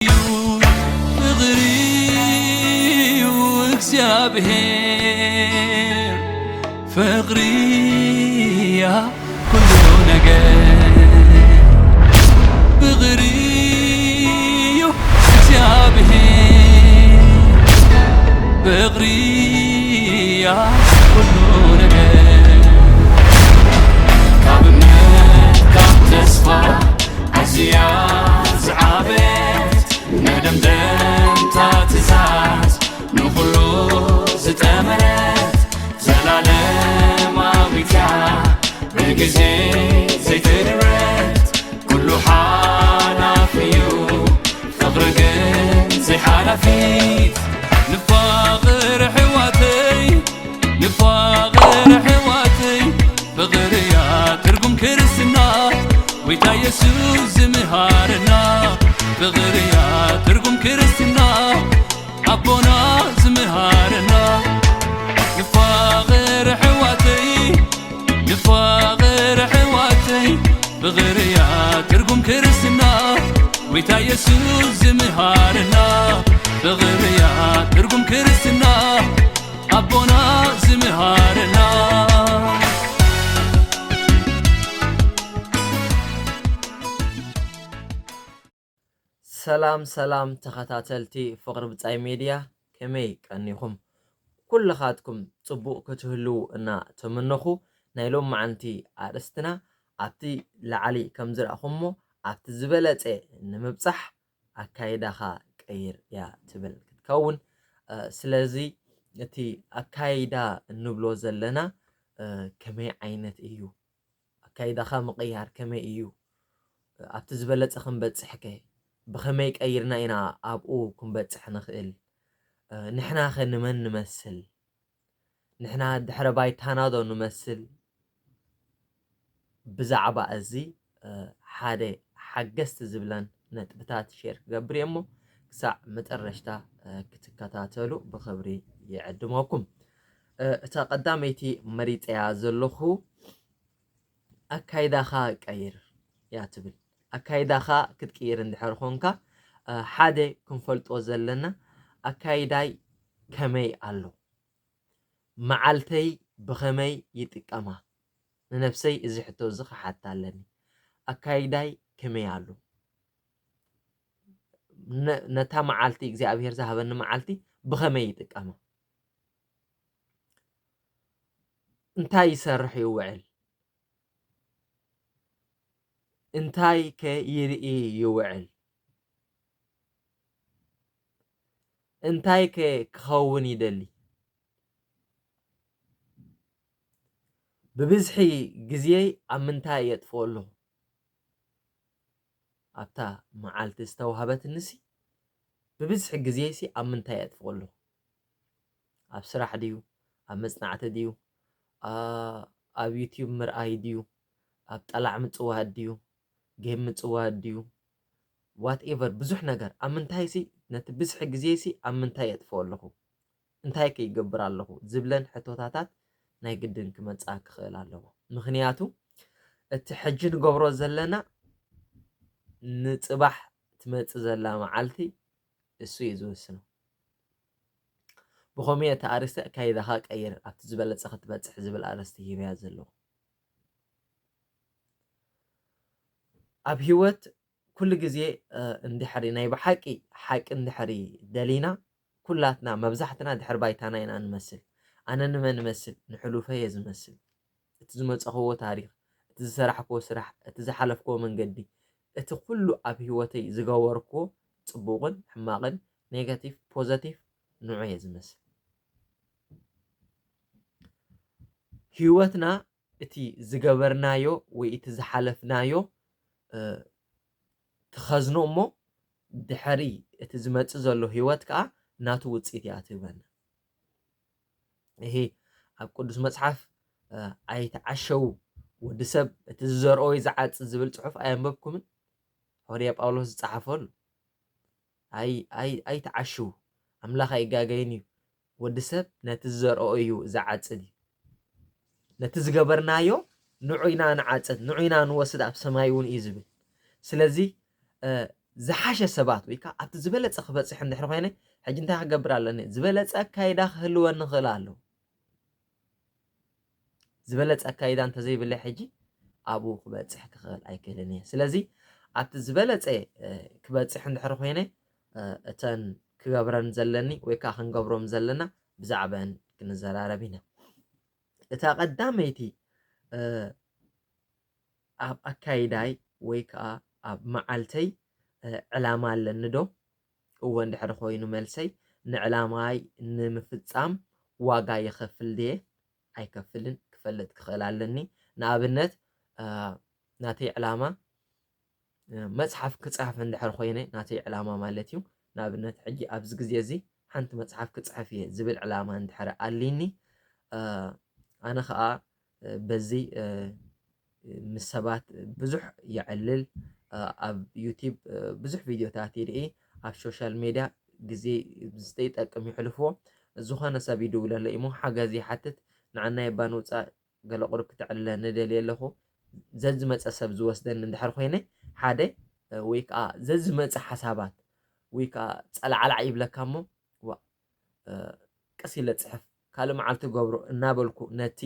ፍቕሪ እዩ እግዚኣብሔር፣ ፍቕሪ እያ ኩሉ ነገር። ፍቕሪ እዩ እግዚኣብሔር፣ ፍቕሪ እያ ኩሉ ነገር። ካብ እምነት ካብ ተስፋ ኣዝያ ዝዓበየት መደምደምታ ትእዛዝ ንኹሉ ዝጠመረት ዘላለማዊት እያ ብግዜ ዘይትድረት። ኩሉ ሓላፊ እዩ ፍቕሪ ግን ዘይሓላፊት። ንፋቕር ኣሕዋተይ፣ ንፋቕር ኣሕዋተይ፣ ፍቕሪ እያ ትርጉም ክርስትና። ጎይታ የሱስ ዝምሃረና ፍቕሪ እያ ትርጉም ክርስትና። ኣቦና ዝምሃረና ንፋቕር ኣሕዋተይ፣ ንፋቕር ኣሕዋተይ፣ ፍቕሪ እያ ትርጉም ክርስትና። ጎይታ የሱስ ዝምሃረና ፍቕሪ እያ ትርጉም ክርስትና። ኣቦና ዝምሃረና። ሰላም ሰላም ተኸታተልቲ ፍቕሪ ብጻይ ሜድያ፣ ከመይ ቀኒኹም? ኩልኻትኩም ጽቡቕ ክትህልዉ እና ተመነኹ። ናይ ሎማዓንቲ ኣርእስትና ኣብቲ ላዕሊ ከም ዝረኣኹሞ ኣብቲ ዝበለጸ ንምብጻሕ ኣካይዳኻ ቀይር እያ ትብል ክትከውን። ስለዚ እቲ ኣካይዳ እንብሎ ዘለና ከመይ ዓይነት እዩ? ኣካይዳኻ ምቕያር ከመይ እዩ? ኣብቲ ዝበለጸ ክንበጽሕከ ብኸመይ ቀይርና ኢና ኣብኡ ክንበጽሕ ንኽእል? ንሕናኸ ንመን ንመስል? ንሕና ድሕረ ባይታና ዶ ንመስል? ብዛዕባ እዚ ሓደ ሓገዝቲ ዝብለን ነጥብታት ሼር ክገብር እየ እሞ ክሳዕ መጨረሽታ ክትከታተሉ ብኽብሪ ይዕድመኩም። እታ ቀዳመይቲ መሪፀያ ዘለኹ ኣካይዳኻ ቀይር እያ ትብል። ኣካይዳኻ ክትቅይር እንድሕር ኾንካ ሓደ ክንፈልጦ ዘለና ኣካይዳይ ከመይ ኣሎ? መዓልተይ ብኸመይ ይጥቀማ? ንነብሰይ እዚ ሕቶ እዚ ክሓታ ኣለኒ። ኣካይዳይ ከመይ ኣሎ? ነታ መዓልቲ እግዚኣብሔር ዝሃበኒ መዓልቲ ብኸመይ ይጥቀማ? እንታይ ይሰርሕ ይውዕል? እንታይ ከ ይርኢ ይውዕል? እንታይ ከ ክኸውን ይደሊ? ብብዝሒ ግዜይ ኣብ ምንታይ የጥፍኦ ኣለኹ? ኣብታ መዓልቲ ዝተዋህበትንሲ ብብዝሒ ግዜይሲ ኣብ ምንታይ የጥፍኦ ኣለኹ? ኣብ ስራሕ ድዩ? ኣብ መጽናዕቲ ድዩ? ኣብ ዩትዩብ ምርኣይ ድዩ? ኣብ ጠላዕ ምጽዋት ድዩ? ጌም ምጽዋት ድዩ? ዋትኤቨር፣ ብዙሕ ነገር። ኣብ ምንታይሲ፣ ነቲ ብዝሒ ግዜይሲ ኣብ ምንታይ የጥፍኦ ኣለኹ? እንታይ ከ ይገብር ኣለኹ? ዝብለን ሕቶታታት ናይ ግድን ክመጽኣ ክኽእል ኣለዎ። ምኽንያቱ እቲ ሕጂ ንገብሮ ዘለና ንጽባሕ ትመጽእ ዘላ መዓልቲ እሱ እዩ ዝውስኖ። ብኸምኡ እቲ ኣርእስቲ ኣካይዳኻ ቀይር ኣብቲ ዝበለጸ ክትበጽሕ ዝብል ኣርእስቲ ሂበያ ዘለኹ። ኣብ ህይወት ኩሉ ግዜ እንድሕሪ ናይ ብሓቂ ሓቂ እንድሕሪ ደሊና ኩላትና መብዛሕትና ድሕሪ ባይታና ኢና ንመስል። ኣነ ንመን እመስል? ንሕሉፈይ እየ ዝመስል። እቲ ዝመጸኽዎ ታሪኽ፣ እቲ ዝሰራሕክዎ ስራሕ፣ እቲ ዝሓለፍክዎ መንገዲ፣ እቲ ኩሉ ኣብ ህይወተይ ዝገበርክዎ ጽቡቕን ሕማቕን ኔጋቲቭ ፖዘቲቭ ንዑ እየ ዝመስል። ህይወትና እቲ ዝገበርናዮ ወይ እቲ ዝሓለፍናዮ ትኸዝኖ እሞ ድሕሪ እቲ ዝመጽእ ዘሎ ህይወት ከኣ ናቱ ውጽኢት እያ ትህበና። ይሄ ኣብ ቅዱስ መጽሓፍ ኣይትዓሸዉ፣ ወዲ ሰብ እቲ ዝዘርኦ እዩ ዝዓጽድ ዝብል ጽሑፍ ኣየንበብኩምን? ሃዋርያ ጳውሎስ ዝጸሓፈሉ ኣይትዓሽዉ፣ ኣምላኽ ኣይጋገይን እዩ። ወዲ ሰብ ነቲ ዝዘርኦ እዩ ዝዓጽድ እዩ። ነቲ ዝገበርናዮ ንዑ ኢና ንዓጽድ፣ ንዑ ኢና ንወስድ፣ ኣብ ሰማይ እውን እዩ ዝብል። ስለዚ ዝሓሸ ሰባት ወይ ከዓ ኣብቲ ዝበለፀ ክበፅሕ እንድሕር ኮይነ፣ ሕጂ እንታይ ክገብር ኣለኒ? ዝበለፀ ኣካይዳ ክህልወኒ ክኽእል ኣለዎ። ዝበለፀ ኣካይዳ እንተዘይብለይ ሕጂ ኣብኡ ክበፅሕ ክኽእል ኣይክእልን እየ። ስለዚ ኣብቲ ዝበለፀ ክበፅሕ እንድሕር ኮይነ፣ እተን ክገብረን ዘለኒ ወይ ከዓ ክንገብሮም ዘለና ብዛዕባን ክንዘራረብ ኢና። እታ ቀዳመይቲ ኣብ ኣካይዳይ ወይ ከዓ ኣብ መዓልተይ ዕላማ ኣለኒ ዶ? እወ እንድሕር ኮይኑ መልሰይ፣ ንዕላማይ ንምፍፃም ዋጋ ይኸፍል ድየ? ኣይከፍልን። ክፈልጥ ክኽእል ኣለኒ። ንኣብነት ናተይ ዕላማ መፅሓፍ ክፅሕፍ እንድሕር ኮይነ፣ ናተይ ዕላማ ማለት እዩ። ንኣብነት ሕጂ ኣብዚ ግዜ እዚ ሓንቲ መፅሓፍ ክፅሕፍ እየ ዝብል ዕላማ እንድሕር ኣሊኒ፣ ኣነ ከዓ በዚ ምስ ሰባት ብዙሕ የዕልል፣ ኣብ ዩቲብ ብዙሕ ቪድዮታት ይርኢ፣ ኣብ ሶሻል ሜድያ ግዜ ዘይጠቅም ይሕልፍዎ። ዝኾነ ሰብ ይድውለለይ እሞ ሓገዝ ይሓትት፣ ንዓናይ እባ ንውፃእ፣ ገለ ቁሩብ ክትዕልለኒ ደልየ ኣለኹ። ዘዝመፀ ሰብ ዝወስደኒ እንድሕር ኮይነ፣ ሓደ ወይ ከዓ ዘዝመፀ ሓሳባት ወይ ከዓ ፀላዕላዕ ይብለካ እሞ፣ ዋ ቀስ ኢለ ፅሕፍ፣ ካልእ መዓልቲ ገብሮ እናበልኩ ነቲ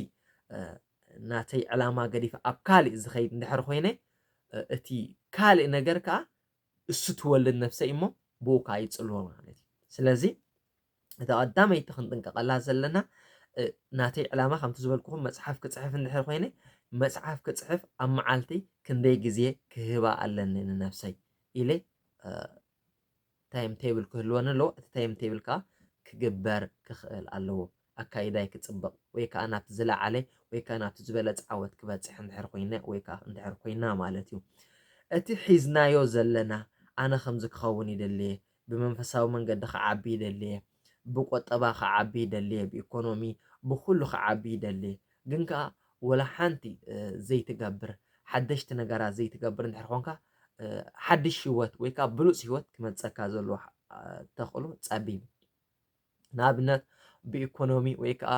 ናተይ ዕላማ ገዲፈ ኣብ ካልእ ዝኸይድ እንድሕር ኮይነ፣ እቲ ካልእ ነገር ከዓ እሱ ትወልድ ነፍሰይ እሞ ብኡ ከዓ ይፅልዎ ማለት እዩ። ስለዚ እታ ቀዳመይቲ ክንጥንቀቐላ ዘለና፣ ናተይ ዕላማ ከምቲ ዝበልኩኹም መፅሓፍ ክፅሕፍ እንድሕር ኮይነ፣ መፅሓፍ ክፅሕፍ ኣብ መዓልቲ ክንደይ ግዜ ክህባ ኣለኒ ንነፍሰይ ኢለ ታይም ቴብል ክህልወኒ ኣለዎ። እቲ ታይም ቴብል ከዓ ክግበር ክኽእል ኣለዎ። ኣካይዳይ ክፅብቕ ወይ ከዓ ናብቲ ዝለዓለ ወይ ከዓ ናብቲ ዝበለፀ ዓወት ክበፅሕ እንድሕር ኮይነ ወይ ከዓ እንድሕር ኮይና ማለት እዩ። እቲ ሒዝናዮ ዘለና፣ ኣነ ከምዚ ክኸውን ይደልየ፣ ብመንፈሳዊ መንገዲ ክዓቢ ይደልየ፣ ብቆጠባ ክዓቢ ይደልየ፣ ብኢኮኖሚ ብኩሉ ክዓቢ ይደልየ፣ ግን ከዓ ወላ ሓንቲ ዘይትገብር፣ ሓደሽቲ ነገራት ዘይትገብር እንድሕር ኮንካ፣ ሓድሽ ህይወት ወይ ከዓ ብሉፅ ህይወት ክመፀካ ዘለዎ ተኽእሎ ፀቢብ። ንኣብነት ብኢኮኖሚ ወይ ከዓ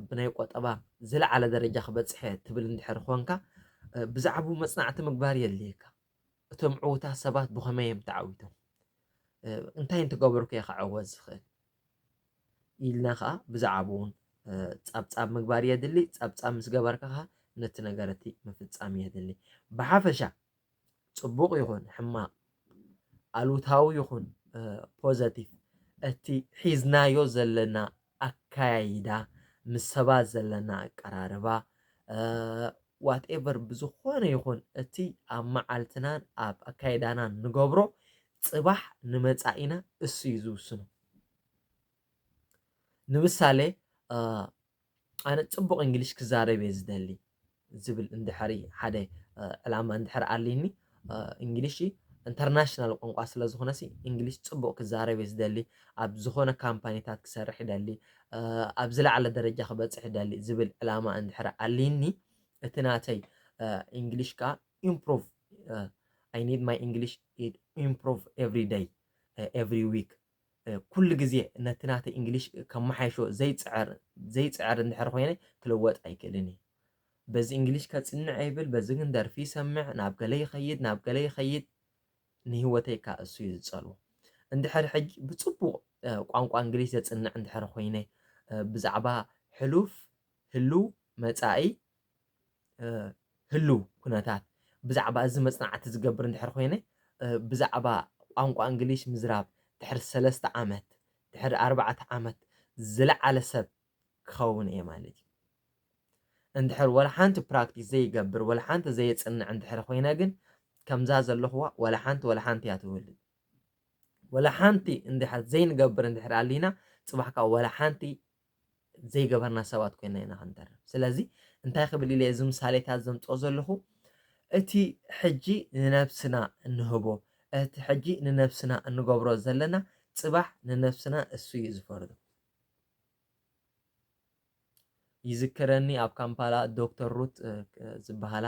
ብናይ ቆጠባ ዝለዓለ ደረጃ ክበፅሐ ትብል እንድሕር ኮንካ፣ ብዛዕባኡ መፅናዕቲ ምግባር የድልየካ። እቶም ዕዉታት ሰባት ብኸመይ እዮም ተዓዊቶም? እንታይ እንተገበርኩ እየ ክዕወት ዝኽእል? ኢልና ከዓ ብዛዕባኡ እውን ፃብፃብ ምግባር የድሊ። ፃብፃብ ምስ ገበርካ ከዓ ነቲ ነገር እቲ ምፍፃም የድሊ። ብሓፈሻ ፅቡቕ ይኹን ሕማቕ፣ ኣሉታዊ ይኹን ፖዘቲቭ፣ እቲ ሒዝናዮ ዘለና ኣካያይዳ፣ ምስ ሰባት ዘለና ኣቀራርባ፣ ዋትኤቨር ብዝኾነ ይኹን እቲ ኣብ መዓልትናን ኣብ ኣካይዳናን ንገብሮ ፅባሕ ንመፃኢና እሱ እዩ ዝውስኖ። ንምሳሌ ኣነ ፅቡቕ እንግሊሽ ክዛረብ እየ ዝደሊ ዝብል እንድሕሪ ሓደ ዕላማ እንድሕር ኣሊኒ፣ እንግሊሽ ኢንተርናሽናል ቋንቋ ስለ ዝኾነሲ እንግሊሽ ፅቡቕ ክዛረብ እየ ዝደሊ፣ ኣብ ዝኾነ ካምፓኒታት ክሰርሕ ይደሊ፣ ኣብ ዝለዓለ ደረጃ ክበፅሕ ይደሊ ዝብል ዕላማ እንድሕር ኣሊኒ፣ እቲ ናተይ እንግሊሽ ከዓ ኢምፕሮቭ፣ I need my English improve every day, every week፣ ኩሉ ግዜ ነቲ ናተይ እንግሊሽ ከመሓይሾ ዘይፅዕር ዘይፅዕር እንድሕር ኮይነ ክልወጥ ኣይክእልን እየ። በዚ እንግሊሽ ከፅንዕ ይብል፣ በዚ ግን ደርፊ ይሰምዕ፣ ናብ ገለ ይኸይድ፣ ናብ ገለ ይኸይድ፣ ንህይወተይ ከዓ እሱ እዩ ዝፀልዎ። እንድሕር ሕጂ ብፅቡቕ ቋንቋ እንግሊሽ ዘፅንዕ እንድሕር ኮይነ፣ ብዛዕባ ሕሉፍ፣ ህሉው፣ መፃኢ ህሉው ኩነታት ብዛዕባ እዚ መፅናዕቲ ዝገብር እንድሕር ኮይነ፣ ብዛዕባ ቋንቋ እንግሊሽ ምዝራብ ድሕሪ ሰለስተ ዓመት፣ ድሕሪ ኣርባዕተ ዓመት ዝለዓለ ሰብ ክኸውን እየ ማለት እዩ። እንድሕር ወላ ሓንቲ ፕራክቲስ ዘይገብር፣ ወላ ሓንቲ ዘየፅንዕ እንድሕር ኮይነ ግን፣ ከምዛ ዘለኽዋ ወላ ሓንቲ፣ ወላ ሓንቲ እያ ትወልድ። ወላ ሓንቲ እንድሕር ዘይንገብር እንድሕር ኣሊና፣ ፅባሕ ከዓ ወላ ሓንቲ ዘይገበርና ሰባት ኮይና ኢና ክንተርፍ። ስለዚ እንታይ ክብል ኢለ እዚ ምሳሌታት ዘምፅኦ ዘለኹ፣ እቲ ሕጂ ንነብስና እንህቦ፣ እቲ ሕጂ ንነብስና እንገብሮ ዘለና፣ ፅባሕ ንነብስና እሱ እዩ ዝፈርዶ። ይዝክረኒ ኣብ ካምፓላ ዶክተር ሩት ዝበሃላ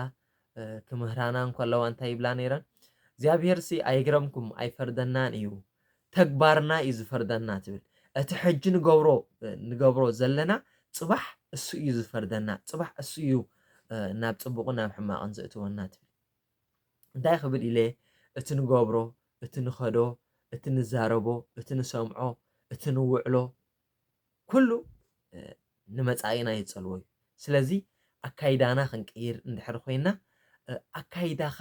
ክምህራና እንከለዋ እንታይ ይብላ ነይረን? እግዚኣብሄርሲ ኣይግረምኩም ኣይፈርደናን እዩ፣ ተግባርና እዩ ዝፈርደና ትብል። እቲ ሕጂ ንገብሮ ንገብሮ ዘለና ፅባሕ እሱ እዩ ዝፈርደና፣ ፅባሕ እሱ እዩ ናብ ፅቡቕን ናብ ሕማቕን ዘእትወና ትብል። እንታይ ክብል ኢለ፣ እቲ ንገብሮ እቲ ንኸዶ፣ እቲ ንዛረቦ፣ እቲ ንሰምዖ፣ እቲ ንውዕሎ፣ ኩሉ፣ እ፣ ንመጻኢና ይጸልዎ እዩ። ስለዚ ኣካይዳና ክንቅይር እንድሕር ኮይና፣ እ፣ ኣካይዳኻ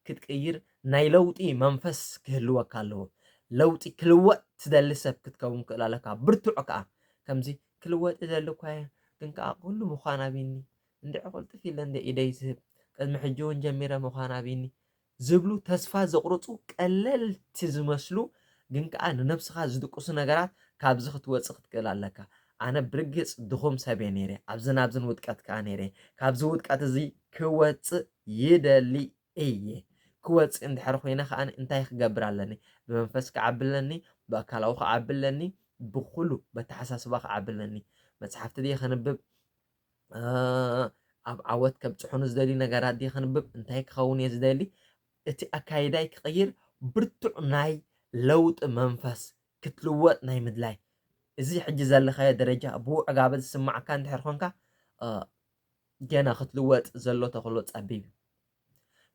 ክትቅይር ናይ ለውጢ መንፈስ ክህልወካ ኣለዎ። ለውጢ ክልወጥ ትደሊ ሰብ ክትከውን ክእል ኣለካ። ብርቱዕ ከኣ ከምዚ ክልወጥ እደሊ እኳ እየ፣ ግን ከኣ ኩሉ ምዃን ኣቢኒ፣ እንድዒ ቅልጥፍ ኢለ እንደ ኢደይ ዝህብ፣ ቅድሚ ሕጂ እውን ጀሚረ ምዃን ኣቢኒ ዝብሉ ተስፋ ዘቑርጹ ቀለልቲ ዝመስሉ ግን ከኣ ንነብስኻ ዝድቅሱ ነገራት ካብዚ ክትወጽእ ክትክእል ኣለካ። ኣነ ብርግጽ ድኹም ሰብ እየ ነይረ። ኣብዝን ኣብዝን ውድቀት ከኣ ነይረ። ካብዚ ውድቀት እዚ ክወጽእ ይደሊ እየ። ክወጽእ እንድሕር ኮይነ ከኣ እንታይ ክገብር ኣለኒ? ብመንፈስ ክዓቢ ኣለኒ፣ ብኣካላዊ ክዓቢ ኣለኒ፣ ብኹሉ በተሓሳስባ ክዓቢ ኣለኒ። መጽሓፍቲ ድየ ከንብብ? እ፣ ኣብ ዓወት ከብጽሑኒ ዝደልዩ ነገራት ድየ ከንብብ? እንታይ ክኸውን እየ ዝደሊ? እቲ ኣካይዳይ ክቕይር ብርቱዕ ናይ ለውጢ መንፈስ ክትልወጥ ናይ ምድላይ። እዚ ሕጂ ዘለኻዮ ደረጃ ብውዕጋበ ዝስማዓካ እንድሕር ኮንካ፣ እ፣ ገና ክትልወጥ ዘሎ ተኽእሎ ጸቢብ እዩ።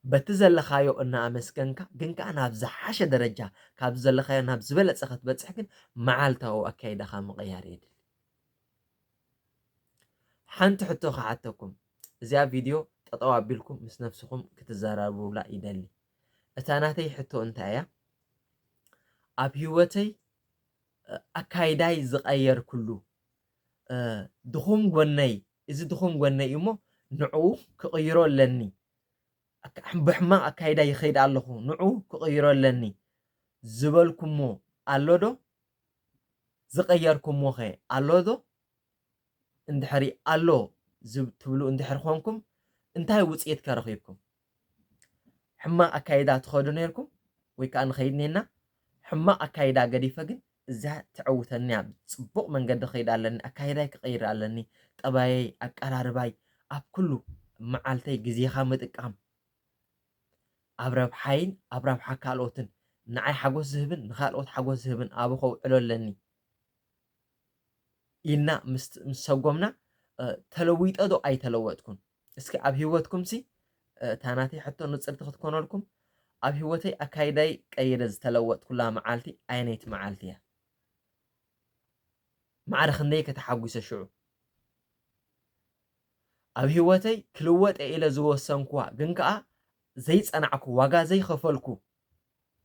በቲ ዘለኻዮ እናኣመስገንካ ግን ከኣ ናብ ዝሓሸ ደረጃ ካብ ዘለኻዮ ናብ ዝበለጸ ክትበጽሕ ግን መዓልታዊ ኣካይዳኻ ምቕያር የድሊ። ሓንቲ ሕቶ ክሓተኩም። እዚኣ ቪድዮ ጠጠው ኣቢልኩም ምስ ነፍስኹም ክትዘራረቡላ ይደሊ። እታ ናተይ ሕቶ እንታይ እያ? ኣብ ህይወተይ፣ እ፣ ኣካይዳይ ዝቐየርኩሉ፣ እ፣ ድኹም ጎነይ፣ እዚ ድኹም ጎነይ እሞ ንዕኡ ክቕይሮ ኣለኒ። ኣካ-፣ ብሕማቕ ኣካይዳ ይኸይድ ኣለኹ፣ ንዕኡ ክቕይሮ ኣለኒ ዝበልኩሞ ኣሎ ዶ? ዝቐየርኩሞ ኸ ኣሎ ዶ? እንድሕሪ ኣሎ ዝብ-፣ ትብሉ እንድሕር ኾንኩም፣ እንታይ ውጽኢት ከ ረኺብኩም? ሕማቕ ኣካይዳ ትኸዱ ነይርኩም ወይ ከኣ ንኸይድ ኔና፣ ሕማቕ ኣካይዳ ገዲፈ ግን እዛ ተዕውተኒ፣ ኣብ ጽቡቕ መንገዲ ኸይድ ኣለኒ፣ ኣካይዳይ ክቐይር ኣለኒ፣ ጠባየይ፣ ኣቀራርባይ፣ ኣብ ኩሉ መዓልተይ ግዜኻ ምጥቃም፣ ኣብ ረብሓይን ኣብ ረብሓ ካልኦትን፣ ንዓይ ሓጎስ ዝህብን ንኻልኦት ሓጎስ ዝህብን ኣብ ኸውዕሎ ኣለኒ ኢልና ምስ፣ ምስ ሰጎምና፣ እ፣ ተለዊጠ ዶ ኣይተለወጥኩን? እስኪ ኣብ ህይወትኩም ሲ፣ እ፣ እታ ናተይ ሕቶ ንጽርቲ ክትኮነልኩም፣ ኣብ ህይወተይ ኣካይዳይ ቀይረ ዝተለወጥኩላ መዓልቲ ኣየነይቲ መዓልቲ እያ? ማዕረ ክንደይ ከተሓጒሰ ሽዑ? ኣብ ህይወተይ ክልወጥ እየ ኢለ ዝወሰንኩዋ፣ ግን ከኣ ዘይጸናዕኩ፣ ዋጋ ዘይኸፈልኩ፣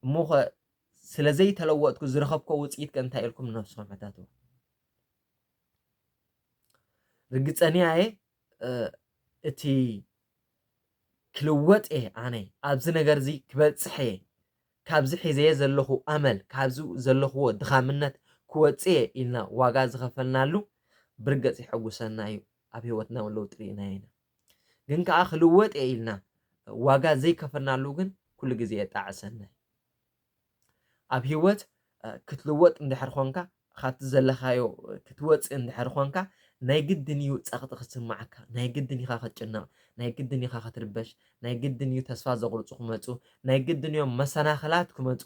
እሞ ኸ ስለ ዘይተለወጥኩ ዝረኸብኮ ውጽኢት ከ እንታይ ኢልኩም ንነብስኹም ሕተትዋ። ርግጸኛ እየ፣ እ፣ እቲ ክልወጥ እየ ኣነ፣ ኣብዚ ነገር እዚ ክበጽሕ እየ፣ ካብዚ ሒዘየ ዘለኹ ኣመል፣ ካብዚ ዘለኽዎ ድኻምነት ክወጽእ እየ ኢልና ዋጋ ዝኸፈልናሉ ብርግጽ የሐጉሰና እዩ። ኣብ ህይወትና እውን ለውጢ ርኢና ኢና። ግን ከኣ ክልወጥ እየ ኢልና ዋጋ ዘይከፈልናሉ ግን ኩሉ ግዜ የጣዕሰና እዩ። ኣብ ህይወት፣ እ፣ ክትልወጥ እንድሕር ኾንካ፣ ካብቲ ዘለኻዮ ክትወጽእ እንድሕር ኾንካ፣ ናይ ግድን እዩ ጸቕጢ ክትስምዓካ፣ ናይ ግድን ኢኻ ክትጭነቕ፣ ናይ ግድን ኢኻ ክትርበሽ፣ ናይ ግድን እዩ ተስፋ ዘቑርጹ ክመጹ፣ ናይ ግድን እዮም መሰናኽላት ክመጹ።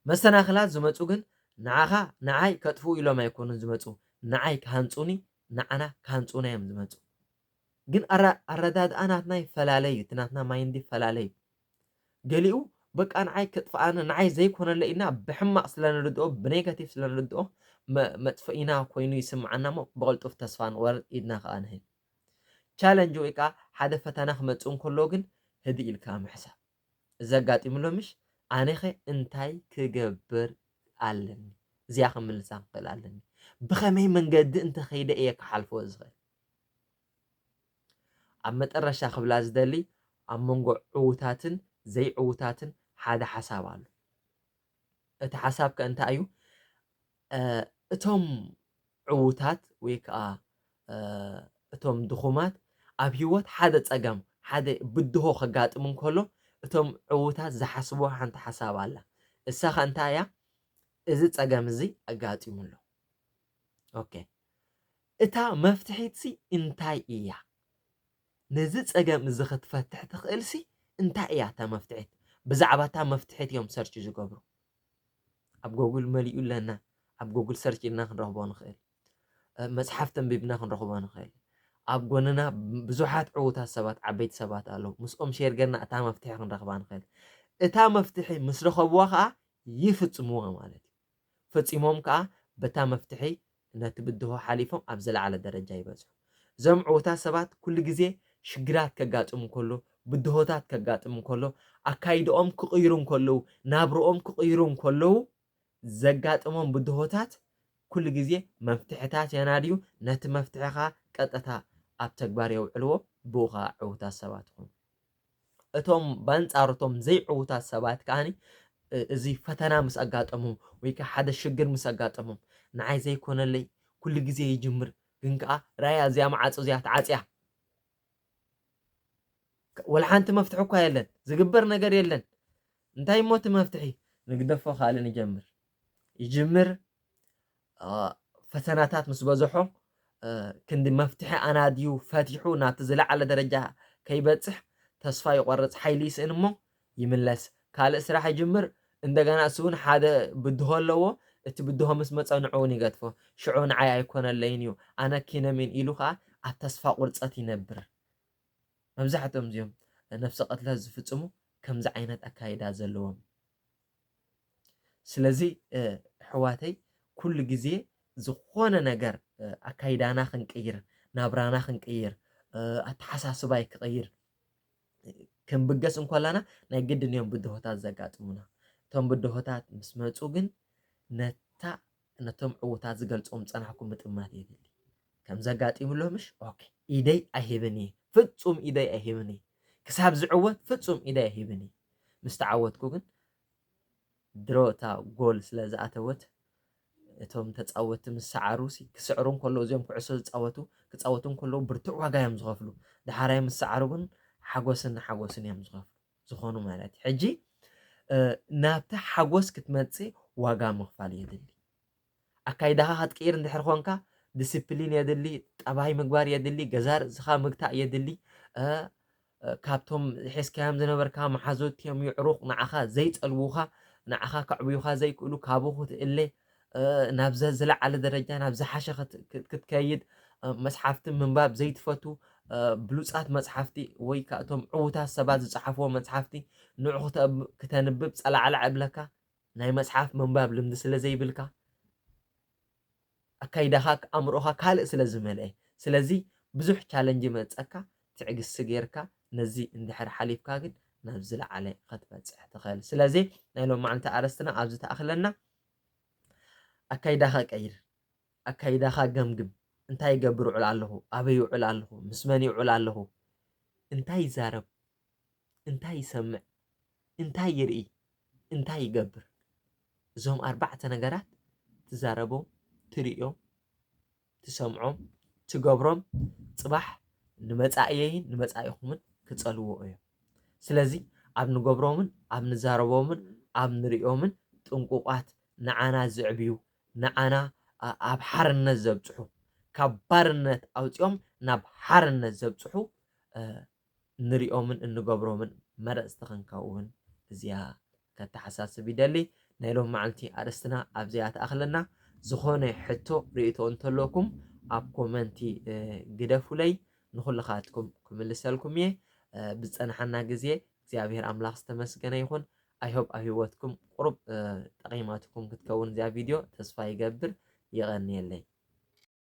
መሰናኽላት ዝመጹ ግን ንዓኻ፣ ንዓይ ከጥፍኡ ኢሎም ኣይኮኑን ዝመጹ፣ ንዓይ ክሃንጹኒ፣ ንዓና ክሃንጹና እዮም ዝመጹ። ግን ኣረ-፣ ኣረዳድኣ ናትና ይፈላለ እዩ፣ እቲ ናትና ማይንድ ይፈላለ እዩ። ገሊኡ በቃ ንዓይ ክጥፍኣኒ፣ ንዓይ ዘይኮነለ ኢልና ብሕማቕ ስለ ንርድኦ፣ ብኔጋቲቭ ስለ ንርድኦ፣ መ-፣ መጥፍኢና ኮይኑ ይስምዓና እሞ ብቕልጡፍ ተስፋ ንቑረጽ፣ ኢድና ከኣ ንህብ። ቻለንጅ ወይ ከኣ ሓደ ፈተና ክመጽእ እንከሎ ግን ህድእ ኢልካ ምሕሳብ። እዚ ኣጋጢሙ ኣሎ ምሽ? ኣነኸ እንታይ ክገብር ኣለኒ? እዚኣ ክምልሳ ክኽእል ኣለኒ። ብኸመይ መንገዲ እንተኸይደ እየ ክሓልፎ ዝኽእል? ኣብ መጠረሻ ክብላ ዝደሊ፣ ኣብ መንጎ ዕዉታትን ዘይዕዉታትን ሓደ ሓሳብ ኣሎ። እቲ ሓሳብ ከ እንታይ እዩ? እ፣ እቶም ዕዉታት ወይ ከኣ፣ እ፣ እቶም ድኹማት ኣብ ህይወት ሓደ ጸገም፣ ሓደ ብድሆ ከጋጥም እንከሎ፣ እቶም ዕዉታት ዝሓስብዎ ሓንቲ ሓሳብ ኣላ። እሳ ከ እንታይ እያ? እዚ ጸገም እዚ ኣጋጢሙ ኣሎ። ኦኬ። እታ መፍትሒትሲ እንታይ እያ? ነዚ ጸገም እዚ ክትፈትሕ ትኽእልሲ እንታይ እያ እታ መፍትሒት? ብዛዕባ እታ መፍትሒት እዮም ሰርች ዝገብሩ። ኣብ ጎግል መሊኡ ኣለና። ኣብ ጎግል ሰርች ኢልና ክንረኽቦ ንኽእል። እ፣ መጽሓፍቲ ኣንቢብና ክንረኽቦ ንኽእል። ኣብ ጎንና ብዙሓት ዕዉታት ሰባት፣ ዓበይቲ ሰባት ኣለዉ። ምስኦም ሼር ጌርና እታ መፍትሒ ክንረኽባ ንኽእል። እታ መፍትሒ ምስ ረኸብዋ ከዓ ይፍጽምዋ ማለት እዩ። ፈጺሞም ከዓ በታ መፍትሒ ነቲ ብድሆ ሓሊፎም ኣብ ዝለዓለ ደረጃ ይበጽሑ። እዞም ዕውታት ሰባት ኩሉ ግዜ ሽግራት ከጋጥም ከሎ፣ ብድሆታት ከጋጥም ከሎ፣ ኣካይድኦም ክቕይሩ ከለዉ፣ ናብርኦም ክቕይሩ ከለዉ ዘጋጥሞም ብድሆታት ኩሉ ግዜ መፍትሕታት የናድዩ፣ ነቲ መፍትሒ ከዓ ቀጥታ ኣብ ተግባር የውዕልዎ፣ ብኡ ከዓ ዕውታት ሰባት ይኾኑ። እቶም ብኣንጻሩ እቶም ዘይዕውታት ሰባት ከዓኒ እ- እዚ ፈተና ምስ ኣጋጠሞም ወይ ከዓ ሓደ ሽግር ምስ ኣጋጠሞም ንዓይ ዘይኮነለይ ኩሉ ግዜ ይጅምር ግን ከዓ ራያ እዚኣ መዓጾ እዚኣ ተዓጽያ ወላ ሓንቲ መፍትሒ እኳ የለን ዝግበር ነገር የለን እንታይ እሞ እቲ መፍትሒ ንግደፎ ካልእ ንጀምር ይጅምር ፈተናታት ምስ በዝሖ ክንዲ መፍትሒ ኣናድዩ ፈቲሑ ናብቲ ዝለዓለ ደረጃ ከይበፅሕ ተስፋ ይቆርፅ ሓይሊ ይስእን እሞ ይምለስ ካልእ ስራሕ ይጅምር እንደገና እሱ እውን ሓደ ብድሆ ኣለዎ እቲ ብድሆ ምስ መፀ ንዑ እውን ይገድፎ ሽዑ ንዓይ ኣይኮነለይን እዩ ኣነ ኪነሚን ኢሉ ከዓ ኣብ ተስፋ ቁርፀት ይነብር መብዛሕትኦም እዚኦም ነፍሰ ቅትለት ዝፍፅሙ ከምዚ ዓይነት ኣካይዳ ዘለዎም ስለዚ ኣሕዋተይ ኩሉ ግዜ ዝኾነ ነገር ኣካይዳና ክንቅይር ናብራና ክንቅይር ኣተሓሳስባይ ክቕይር ክንብገስ እንኮላና ናይ ግድን እዮም ብድሆታት ዘጋጥሙና እቶም ብድሆታት ምስ መፁ ግን ነታ ነቶም ዕውታት ዝገልፆም ፀናሕኩም ምጥማት የድሊ ከም ዘጋጢሙ ሎምሽ ኦኬ ኢደይ ኣይህብን እየ ፍፁም ኢደይ ኣይህብን እየ ክሳብ ዝዕወት ፍፁም ኢደይ ኣይህብን እየ ምስ ተዓወትኩ ግን ድሮ እታ ጎል ስለ ዝኣተወት እቶም ተፃወቲ ምስ ሰዓሩ ሲ ክስዕሩ እንከለዉ እዚኦም ኩዕሶ ዝፃወቱ ክፃወቱ እንከለዉ ብርቱዕ ዋጋ እዮም ዝኸፍሉ ዳሓራይ ምስ ሰዓሩ ግን ሓጎስን ሓጎስን እዮም ዝኸፍሉ ዝኾኑ ማለት እዩ ሕጂ ናብቲ ሓጎስ ክትመፅእ ዋጋ ምኽፋል የድሊ ኣካይዳኻ ክትቅይር እንድሕር ኮንካ ዲስፕሊን የድሊ ጠባይ ምግባር የድሊ ገዛ ርእስኻ ምግታእ የድሊ ካብቶም ሒዝካዮም ዝነበርካ መሓዙትዮም ይዕሩቕ ንዓኻ ዘይጸልዉኻ ንዓኻ ከዕብዩኻ ዘይክእሉ ካብኡ ክትእለ ናብ ዝለዓለ ደረጃ ናብ ዝሓሸ ክትከይድ መጽሓፍቲ ምንባብ ዘይትፈቱ ብሉጻት መጽሓፍቲ ወይ ከእቶም ዕዉታት ሰባት ዝጸሓፍዎ መጽሓፍቲ ንዑ ክተንብብ ጸላዕላዕ እብለካ ናይ መጽሓፍ ምንባብ ልምዲ ስለ ዘይብልካ ኣካይዳኻ ኣእምሮኻ ካልእ ስለ ዝመልአ ስለዚ ብዙሕ ቻለንጅ መፀካ ትዕግስቲ ጌርካ ነዚ እንድሕር ሓሊፍካ ግን ናብ ዝለዓለ ክትበፅሕ ትኽእል ስለዚ ናይ ሎም መዓልቲ ኣረስትና ኣብዚ ተኣኽለና ኣካይዳኻ ቀይር ኣካይዳኻ ገምግም እንታይ ይገብር ውዕል ኣለኹ ኣበይ ውዕል ኣለኹ ምስ መን ይውዕል ኣለኹ እንታይ ይዛረብ እንታይ ይሰምዕ እንታይ ይርኢ እንታይ ይገብር እዞም ኣርባዕተ ነገራት ትዛረቦም ትርእዮም ትሰምዖም ትገብሮም ፅባሕ ንመፃእየይን ንመፃኢኹምን ክፀልዎ እዮም ስለዚ ኣብ ንገብሮምን ኣብ ንዛረቦምን ኣብ ንርእዮምን ጥንቁቋት ንዓና ዝዕብዩ ንዓና ኣብ ሓርነት ዘብፅሑ ካብ ባርነት ኣውፂኦም ናብ ሓርነት ዘብፅሑ ንሪኦምን እንገብሮምን መረፅቲ ክንከውን እዚኣ ከተሓሳስብ ይደሊ ናይ ሎም መዓልቲ ኣርእስትና ኣብዚኣ ተኣኽለና ዝኾነ ሕቶ ርእቶ እንተለኩም ኣብ ኮመንቲ ግደፉለይ ንኩልኻትኩም ክምልሰልኩም እየ ብዝፀንሓና ግዜ እግዚኣብሔር ኣምላኽ ዝተመስገነ ይኹን ኣይሆብ ኣብ ህይወትኩም ቁሩብ ጠቂማትኩም ክትከውን እዚኣ ቪድዮ ተስፋ ይገብር ይቐንየለይ